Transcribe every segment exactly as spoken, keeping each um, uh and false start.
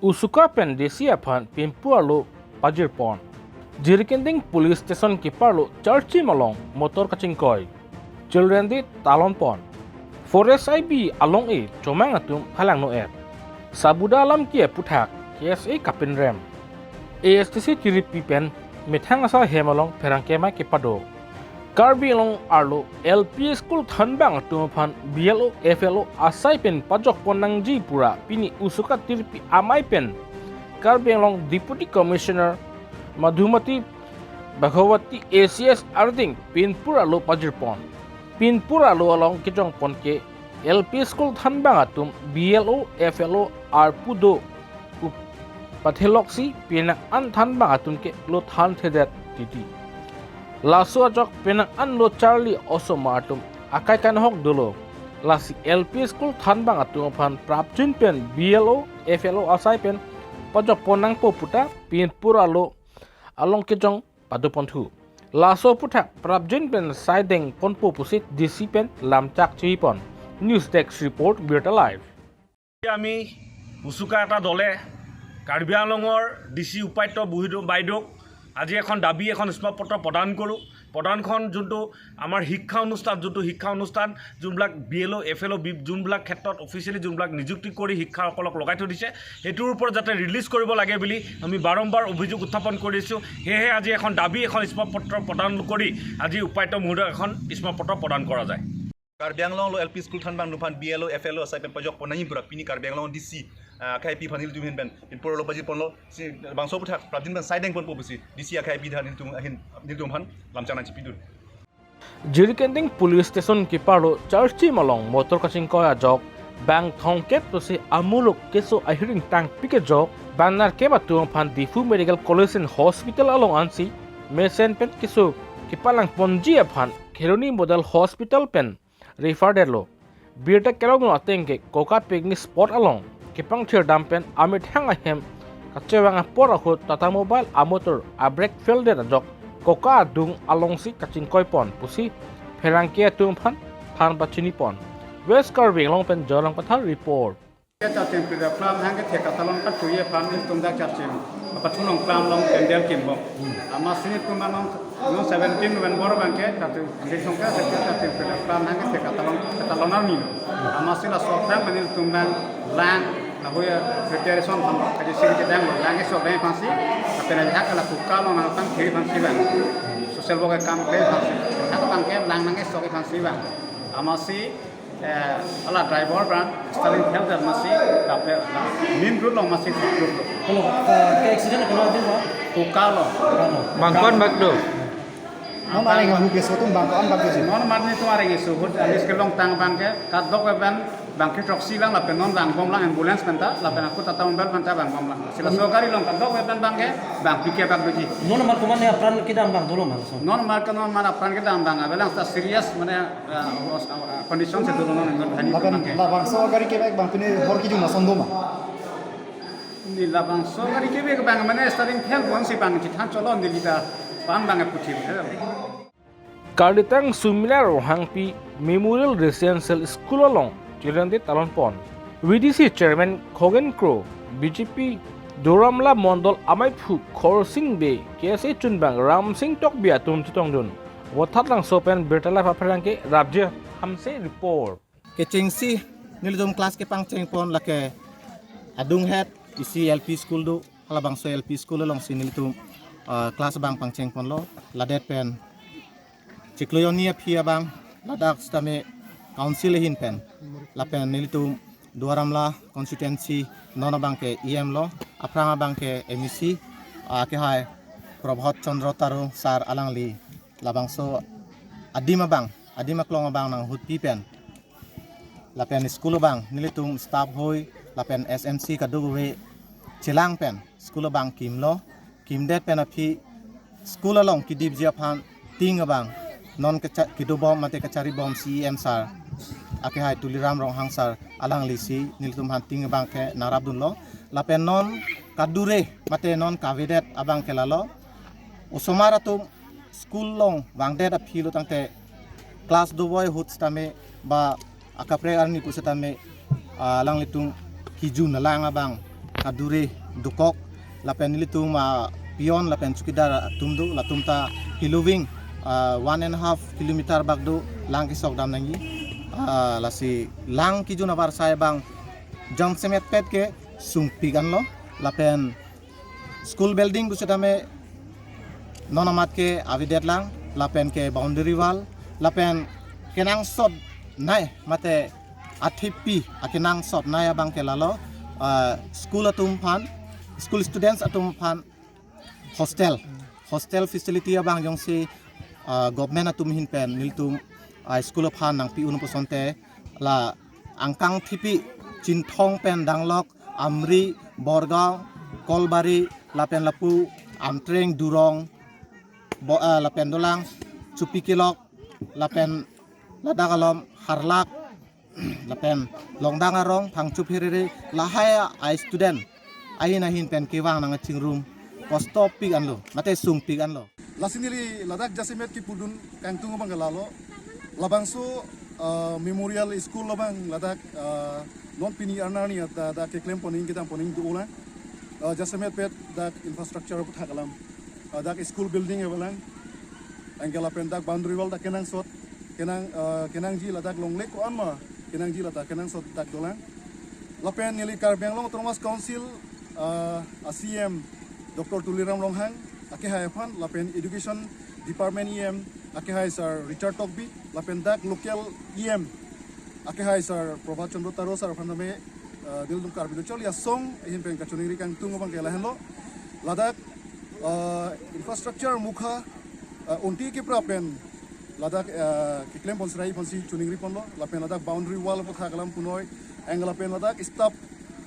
Usuka pen D C aphan pinpur arlo pajirpon. Jirikinding Police Station keparlo Charchim along motor kachingkoi. Children Day talonpon. Forest I B along-e chomang atum phalangno-et. Sabuda alam ke aputhak K S A kapinrem. A S D C tiripi pen methang asar hem along pherangke amei kepado. Karbi Anglong arlo L P school thanbang atum aphan B L O, F L O asai pen pajokpon nangji pura pini Usuka tiripi amei pen Karbi Anglong Deputy Commissioner Madhumati Bhagawati A C S arding pinpur arlo pajirpon. Pinpur arlo along kejongpon ke L P school thanbang atum B L O, F L O arpu do pu pathelok si penang an thanbang atum ke lo thanthedet titi. Laso ajok penang an lo charli osomar atum akai kanhok dolo. Lasi L P school thanbang atum aphan prapjin pen B L O, F L O asai pen pajokpon nangpo puta pinpur arlo along kejong padoponthu. Laso aputhak prapjin pen saideng ponpo pusi D C pen lamchak chihipon. News Desk Report, Birta Live. আমি উচুকা এটা দলে কাৰ্বি আংলঙৰ D C উপায়ুক্ত বহিদ-, বাইদেউক আজি এখন দাবী, এখন স্মাৰক পত্ৰ প্ৰদান কৰোঁ। প্ৰদানখন যোনটো আমাৰ শিক্ষা অনুষ্ঠান, যোনটো শিক্ষা অনুষ্ঠান যোনবিলাক বি এল অ', এফ এল অ', বি-, যোনবিলাক ক্ষেত্ৰত অফিচিয়েলি যোনবিলাক নিযুক্তি কৰি শিক্ষাসকলক লগাই থৈ দিছে, সেইটোৰ ওপৰত যাতে ৰিলিজ কৰিব লাগে বুলি আমি বাৰম্বাৰ অভিযোগ উত্থাপন কৰিছোঁ। সেয়েহে আজি এখন দাবী, এখন স্মাৰক পত্ৰ প্ৰদান কৰি আজি উপায়ুক্ত মহোদয়ক এখন স্মাৰক পত্ৰ প্ৰদান কৰা যায়। কাৰ্বি আংলংlo L P school thanbang atum aphan B L O, F L O asai pen pajokpon nangji pura pini Karbi Anglong D C, ah, akhai aphi aphan nelitum ahin pen pinpur arlo pajirponlo, si labangso aputhak prapjin pen saideng ponpo pusi D C akhai aphi aphan nelitum ahin, nelitum aphan lamchak nangchipidun. Jirikinding Police Station keparlo Charchim along motor kachingkoi ajok bang thomkep pusi amuluk keso ahiring tangpi kejok bang nerkep atum aphan Diphu Medical College and Hospital along ansi mesen pen keso kepalangponji aphan Kheroni Model Hospital pen refer detlo. Birta kelongno ateng ke Koka picnic spot along kepangthirdam pen amethang ahem kachevang apor ahut Tata Mobile amotor abrake fail det ajok Koka adung alongsi kachingkoipon pusi pherangke atum aphan than pachinipon. West Karbi Anglong pen Jorang Pathar report. Charchim Prayer Club hang ke thek katalon katuye aphan nelitum dak Charchim apathunong klam along pandal kimbom. Amatsi nelitum anon, non seventeen November abang ke Charchim, Charchim Prayer Club hang ke thek katalon, katalon arni. Amatsi laso aphrang nelitum abang lang, lapu ya preparation aphan kajisi kedang lang ke sok dang aphansi, lapen ajahak la Koka along nangpangthir aphansi abang, social work akam ke aphansi, ajahak abang ke lang nangkesok aphansi abang. Amatsi eh, ala driver abang steering fail det amatsi, lapen la main road along amatsi group lo. Kalau, eh, ke accident kono adim ba? Koka lo. Koka lo. Bang ko-an bak do? Non areng ahu keso atum bang ko-an bak do si? Non mat nelitum areng keso ahut, alis kelongtang abang ke, kadokave pen bang kethroksi lang, lapen non vangbomlang ambulance pen ta, lapen ako Tata Mobile pen ta vangbomlang. Si laso gari along kadokave pen abang ke, bang pike bak doji. Non mat komat ne apran kedam abang dolo ma laso? Non mat ke non mat apran kedam abang avelang, ta serious mane, ah, ah, condition si dolo non ingot hani lapen abang ke. Labangso gari kevek abang pine hor kejun ason do ma? Neli labangso gari kevek abang mane steering fail ponsi abang chethan cholon dili ta pan abang puthi. Karlitang Sumila Ronghangpi Memorial Residential School along Children Day talonpon. V D C Chairman Khogen Kro, B J P Duar Amla Mondol amaiphu Khorsing Bey, K S A chunbang Ramsing Tokbi atum chetongdun. Vothatlangso pen Birta Live apherangke Rabje Hamse report. Kechengsi nelitum class kepangchengpon lake adunghet isi L P school do, halabangso L P school alongsi nelitum, ah, class abang pangchengponlo, ladet pen chiklo hini aphi abang ladak sitame council ahin pen, lapen nelitum Duar Amla constituency non abang ke E M lo, aphrang abang ke M A C, ah, akehai Prabhat Chandra Tarun sir alangli labangso adim abang, adim aklong abang nanghutpi pen, lapen school abang nelitum staff hoi lapen S M C kadokave chelang pen school abang kimlo, kimdet pen aphi school along kedipji aphan tin abang non kecha-, kedobom mate kacharibom C E M sir akehai Tuliram Ronghang sir alanglisi nelitum aphan tin abang ke nangrapdunlo, lapen non kadure mate non kavedet abang ke lalo, osomar atum school along vangdet aphi lo tangte class dovoi ahut sitame ba akaprek arni pu sitame, ah, alanglitum kejun alang abang kadure dokok, lapen nelitum a peon lapen chowkidar atum do, latum ta hiloving, ah, one and a half kilometer bak do, lang kesok dam nangji. Ah, lasi lang kejun avarsai abang jongsemet pet ke sungpik anlo, lapen school building pusitame non amat ke avedetlang, lapen ke boundary wall, lapen kenangsot nai mate athepi akenangsot nai abang ke lalo, ah, school atum aphan, school students atum aphan hostel, hostel facility abang jongsi, ah, government atum ahin pen nelitum, ah, school aphan nangpi un pusonte la Angkang Thipi, Chinthong pen danglok, Amri, Borgaon, Kolbari, lapen lapu Amtreng, Durong, bo-, ah, lapen dolang Chupi Kilok, lapen ladak alom Harlak, lapen Longdang Arong, Phangcho Pherere, lahai a student ahin ahin pen kevang nangchingrum, kostopik anlo mate sungpik anlo. Lasi neli ladak jasemet kipudun kangtung abang ke lalo, labangso, ah, Memorial School labang ladak, ah, non pini arnani ada ada keklem poning kedam poning dolang, ah, jasemet pet dak infrastructure aputhak alam, ah, dak school building avelang, anke lapen dak boundary wall dak kenangsot, kenang, ah, kenangji ladak longle ko-an ma kenangji ladak kenangsot dak dolang. Lapen neli Karbi Anglong Autonomous Council, ah, a C M Doctor Tuliram Ronghang akehai aphan, lapen Education Department E M akehai Sir Richard Tokbi, lapen dak local E M akehai Sir Prabhat Chandra Taro sir aphan tame, ah, nelitum Karbi Lo Charli Asong ahin pen kachiningri kangtung abang ke lahenlo. Ladak, ah, infrastructure mukha, ah, unti kepra pen ladak, ah, keklem pon serai ponsi chiningri ponlo, lapen ladak boundary wall aputhak alam punoi, anke lapen ladak staff,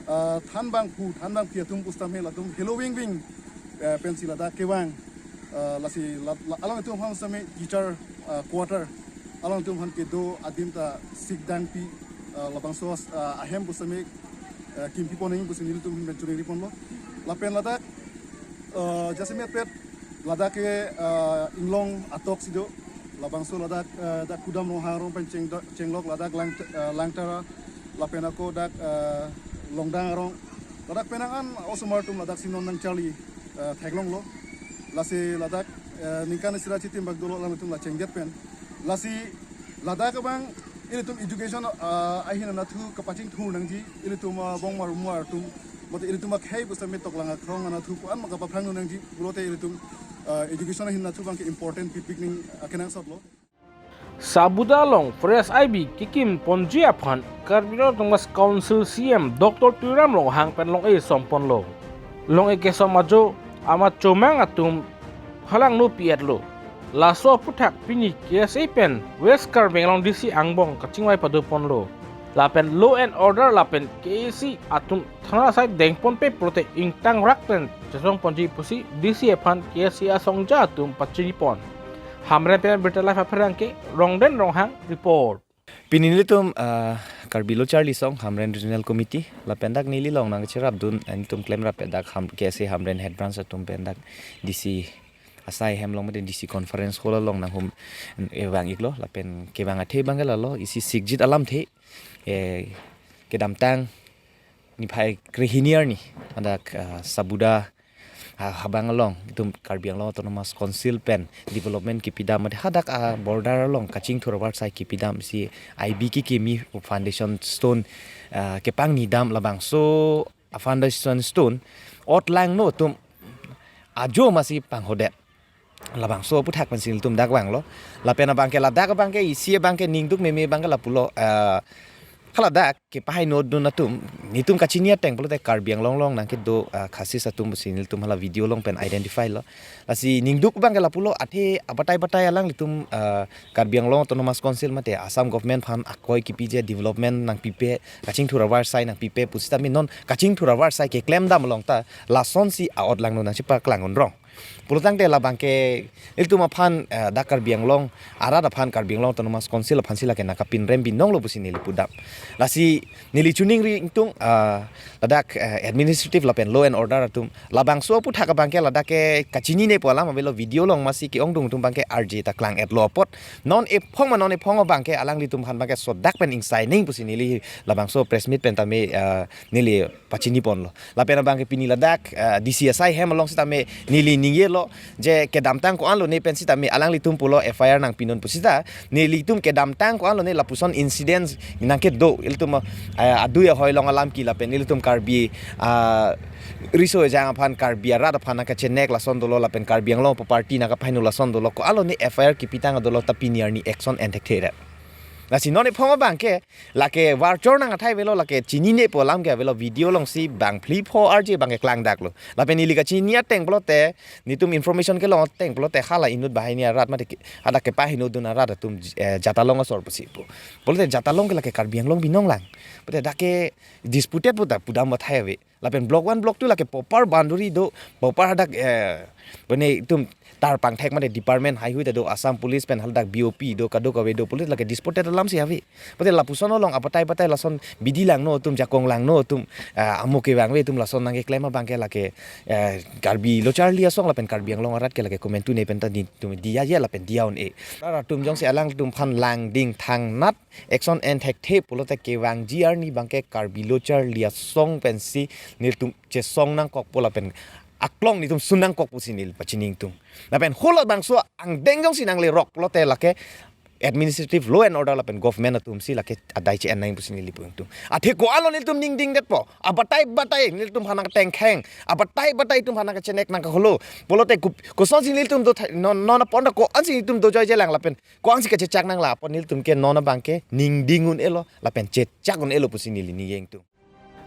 ah, thanbangphu, thanbangpi atum pusitame latum hiloving ving, ah, pensi ladak kevang, ah, lasi la-, la-, alangtum aphan sitame teacher, ah, quarter, alangtum aphan kedo adim ta sikdangpi, ah, labangso, ah, ahem pusitame, ah, kimpi pon nangji pusi nelitum ahin pen chiningri ponlo. Lapen ladak, ah, jasemet pet ladak ke, ah, Inglong atok si do, labangso ladak, ah, dak Kudam Ronghang arong pen cheng, chenglok ladak Lang, ah, Langtara, lapen ako dak, ah, Longdang Arong, ladak penang an osomar atum ladak si non nangcharli, ah, theklonglo. Lasi ladak, ah, ningkan isi ra chitim bak dolo alangtum la chengdet pen. Lasi ladak abang ilitum education, ah, ahin anatthu kapachingthur nangji, ilitum, ah, bongmar umar atum, mate ilitum akhei pusitame toklang akrong anatthu ko-an ma kapaphrang nangji pulote ilitum, ah, education ahin anatthu abang ke important pipik ning akenangsotlo. Sabuda along fresh I B kekim ponji aphan Karbi Anglong Autonomous Council C M Doctor Tuliram Ronghang pen long-e som ponlo. Long-e kesom ajo amat chomang atum halangno pi-etlo. Laso aputhak pini K S A pen West Karbi Anglong D C angbong kachingvai pado ponlo. Lapen law and order lapen K A C atum thana asai dengponpe pulote ingtangrak pen chesong ponji pusi D C aphan K S A asongja atum pachini pon. Hamren pen Birta Live apherangke Rongden Ronghang report. Pini nelitum, ah, Karbi Lo Charli Asong Hamren Regional Committee lapen dak neli along nangcherapdun, eh, nelitum klemrap dak Ham-, K S A Hamren Head Branch atum pen dak D C asai hem along mate D C Conference Hall along nanghum, eh, vang-iklo, lapen kevang athe abang ke lalo isi sikjit alamthe, eh, kedamtang niphai krehini arni, hadak, ah, Sabuda, ah, habang along itum Karbi Anglong Autonomous Council pen development kipidam mate hadak, ah, border along kachingthur avarsai kipidam si I B kekimi foundation stone, ah, kepangnidam labangso, ah, foundation stone otlangno atum ajo masi panghodet. Labangso aputhak pensi nelitum dak vanglo. Lapen abang ke ladak abang ke isi abang ke ningduk meme abang ke lapulo, eh, haladak kepahai nodun atum, nelitum kachini ateng pulote Karbi Anglong along nangkedo, eh, Khasis atum pusi nelitum hala video along pen identify lo. Lasi ningduk abang ke lapulo, athe abatai batai alanglitum, eh, Karbi Anglong Autonomous Council mate Assam government aphan akoi kipiji development nangpipe, kachingthur avarsai nangpipe pusitame non kachingthur avarsai keklemdam along ta lasonsi a-otlangno nangchepaklang unrong. Pulotangte labangke ilitum aphan, eh, dak Karbi Anglong arat aphan, Karbi Anglong Autonomous Council aphan si lake nangkapinrem binonglo pusi neli pudam. Lasi neli choningri ingtung, eh, ladak, eh, administrative lapen law and order atum labangso aphuthak abangke ladak ke kachinine pu alam avelo, video along masi ke-ongdung atum abangke arje ta klang-etlo apot. Non ephong ma non ephong abangke alanglitum aphan abangke sodak pen ingsaining pusi neli labangso press meet pen tame, eh, neli pachiniponlo. Lapen abangke pini ladak, eh, D C asai hem along sitame neli ningjelo je kedamtang ko-anlo ne pen sitame alanglitum pulo F I R nangpinon pusita, nelitum kedamtang ko-anlo ne lapuson incidents nangkedo, ilitum, eh, adui ahoi along alam ke lapen ilitum Karbi, ah, riso ejang aphan, Karbi arat aphan nangkachenek lason dolo lapen Karbi Anglong property nangkapaheno lason dolo, ko-anlo ne F I R kipitang dolo, ta pini arni action enthekthedet. Lasi non ephong abangke lake varchor nang athai avelo, lake chinine pu alam ke avelo, video alongsi bang phli pho arje abangke klangdaklo. Lapen neli kachini ateng pulote, nelitum information kelong ateng pulote hala inut banghini arat mate ke, hadak kepahenodun arat atum, eh, Jatalong asor pusi pu. Pulote Jatalong ke lake Karbi Anglong binong lang. Pulote dak ke disputed puta pudam athai ave. Lapen block one, block two lake proper boundary do, proper hadak, eh, bone itum tar pangthek mate department haihui ta do, Assam Police pen hadak B O P do, kadokave do, pulote lake disputed alam si ave. Pulote lapuson along abatai batai lason bidi langno atum, jakong langno atum, eh, amo kevangve atum lason nangkeklem abangke lake, eh, Karbi locharli asong lapen Karbi Anglong arat ke lake komentu ne pen ta nelitum diya ye lapen diya un-e. Arat atum jongsi alangtum aphan langding thangnat action enthekthe pulote kevangji arni abangke Karbi locharli asong pensi nelitum chesong nangkokpo lapen aklong nelitum sun nangkok pusi neli pachini ingtung. Lapen halabangso angdeng jongsi nanglerok pulote lake administrative law and order lapen government atumsi lake adai che-en nang pusi neli pu ingtung. Athe ko-anlo nelitum ningdingdetpo. Abatai batai nelitum aphan nangtengkheng. Abatai batai itum aphan nangkachenek nangkaholo. Pulote kup-, kosonsi nelitum do thai, non, non apon ta ko-ansi nelitum dojoijelang lapen ko-ansi kachechak nanglang apot nelitum ke non abangke ningding un-elo lapen chechak un-elo pusi neli ningjengtung.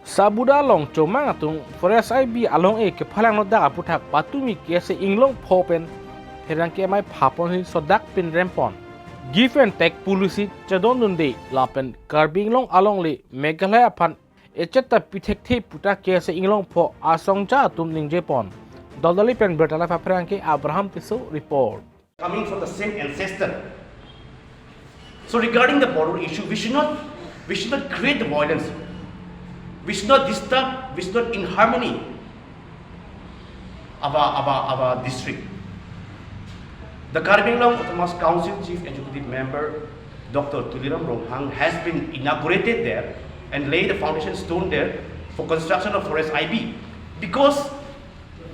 Sabuda along chomang atum Forest I B along-e kephalangno dak aphuthak patumi K S A Inglongpho pen pherangke amei phaponsi sodak pinrempon. Give and take policy chedondunde lapen Karbi Anglong alongle Meghalaya aphan echet ta pithekthe puta K S A Inglongpho asongja atum ningjepon. Daldali pen Bertala pherangke Abraham Tisso report. Coming from the same ancestor. So regarding the border issue, we should not, we should not create the violence. We should not disturb, we should not inharmony our, our, our district. The Karbi Anglong Autonomous Council Chief Executive Member, Doctor Tuliram Ronghang, has been inaugurated there and laid the foundation stone there for construction of Forest I B. Because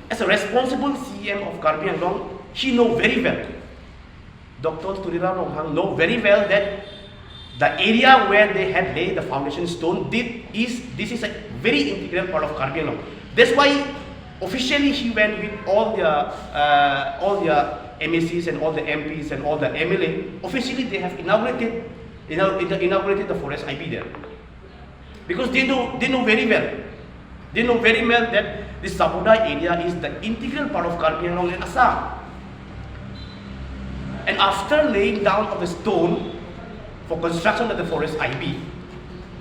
as a responsible C M of Karbi Anglong, he know very well. Doctor Tuliram Ronghang know very well that the area where they had laid the foundation stone, this is, this is a very integral part of Karbi Anglong. That's why officially he went with all the, uh, all the M A Cs and all the M Ps and all the M L A. Officially, they have inaugurated, you know, inaugurated the Forest I B there. Because they know, they know very well. They know very well that this Sabuda area is the integral part of Karbi Anglong and Assam. And after laying down of the stone for construction of the Forest I B,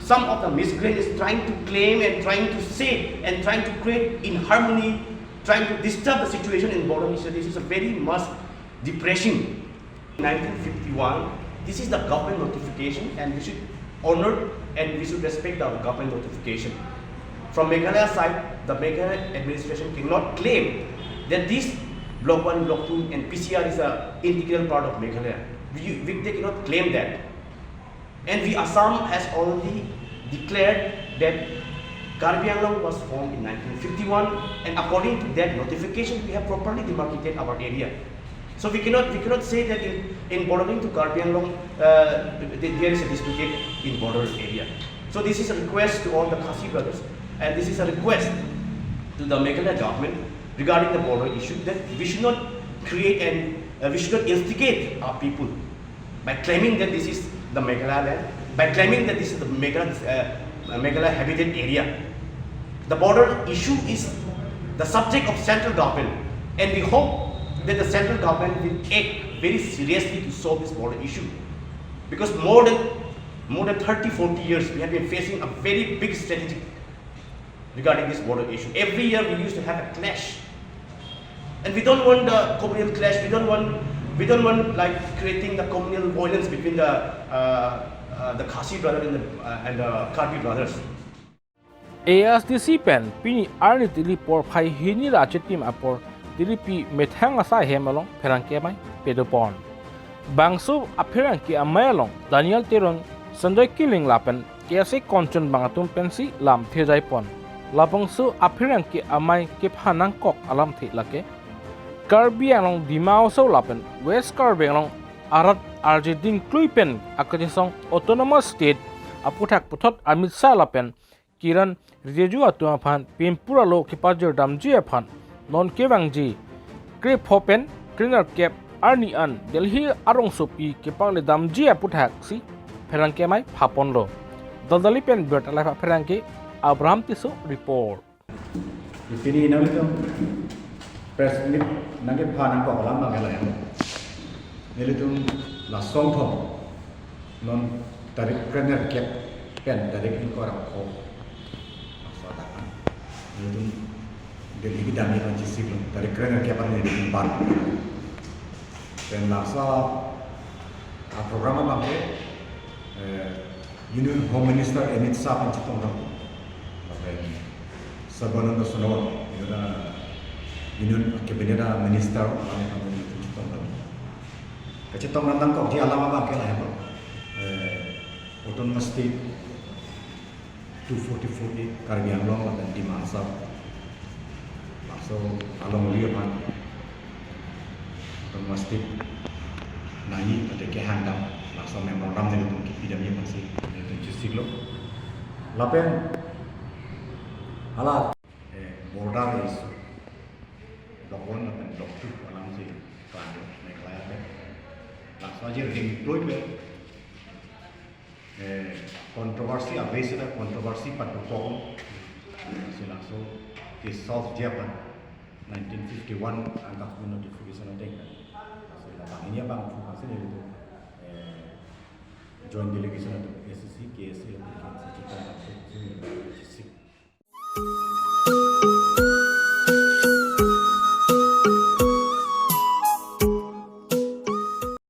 some of the miscreants is trying to claim and trying to say and trying to create inharmony, trying to disturb the situation in border issue. This is a very much depressing. Nineteen fifty-one, this is the government notification and we should honor and we should respect the government notification. From Meghalaya side, the Meghalaya administration cannot claim that this Block one, Block two and P C R is a integral part of Meghalaya. We, we, they cannot claim that. And we, Assam has already declared that Karbi Anglong was formed in nineteen fifty-one, and according to that notification, we have properly demarcated our area. So we cannot, we cannot say that in, in bordering to Karbi Anglong, uh, th-, there is a disputed in border area. So this is a request to all the Khasi brothers, and this is a request to the Meghalaya government regarding the border issue, that we should not create and, uh, we should not instigate our people by claiming that this is the Meghalaya land, by claiming that this is the Meghalaya, uh, Meghalaya habitat area. The border issue is the subject of central government, and we hope that the central government will act very seriously to solve this border issue. Because more than, more than thirty, forty years, we have been facing a very big strategic regarding this border issue. Every year we used to have a clash. And we don't want the communal clash. We don't want we don't want, like, creating the communal violence between the uh, uh, the Khasi brother and the, uh, and the Karbi brothers. A S D C pen pini arni Delhi porphai hini ra achitim apor Delhi pi methang asai hem along pherangke amei pedopon. Bangso apherangke amei along Daniel Teron, Sanjoy Killing lapen K S A Kanchan bang atum pensi lamthe jaipon. Labangso apherangke amei kepha nangkok alamthe lake Karbi Anglong, Dima Hasao lapen West Karbi Anglong arat arje dingklui pen akachesong Autonomous State aputhak puthot Amit Shah lapen Kiren Rijiju atum aphan pimpur alo kepajirdamji aphan non kevangji krepho pen krenerkep arni an Delhi arongsopi kepakledamji aputhaksi pherangke amei phaponlo. Daldali pen birta live apherangke Abraham Tisso report. Pini nanglitum press meet nangkepha nangkok alam abang ke lahen. Nelitum la Songthom non tarik krenerkep pen tarik ingkoi ra pho laso adak an nelitum Delhi kedamji aphan chesik lo, tarik krenerkep an nelitum ban. Pen laso aprogram abang ke eh, Union Home Minister Amit Shah aphan chetongdam. Lapen Sarbananda Sonowal, you know, Union Cabinet Minister, alangli aphan chetongdam. Kachetongdam nangkokji alam abang ke lahen lo. Eh, Autonomous State two forty-four A, Karbi Anglong lapen Dima Hasao. Laso alongri aphan Autonomous State nangji mate kehangdam, laso memorandum nelitum kepidamji aphansi nelitum chesiklo. Lapen hala eh, border issue, Block one lapen Block two alamsi klanglo Meghalaya pen. Laso ajir dingklui pen eh, controversy, a base na controversy padopon. Si laso case solve ji aphan nineteen fifty-one angka notification ateng kan. Si la banghini abang aphu kan si nelitum eh, joint delegation atum A C C, K S A,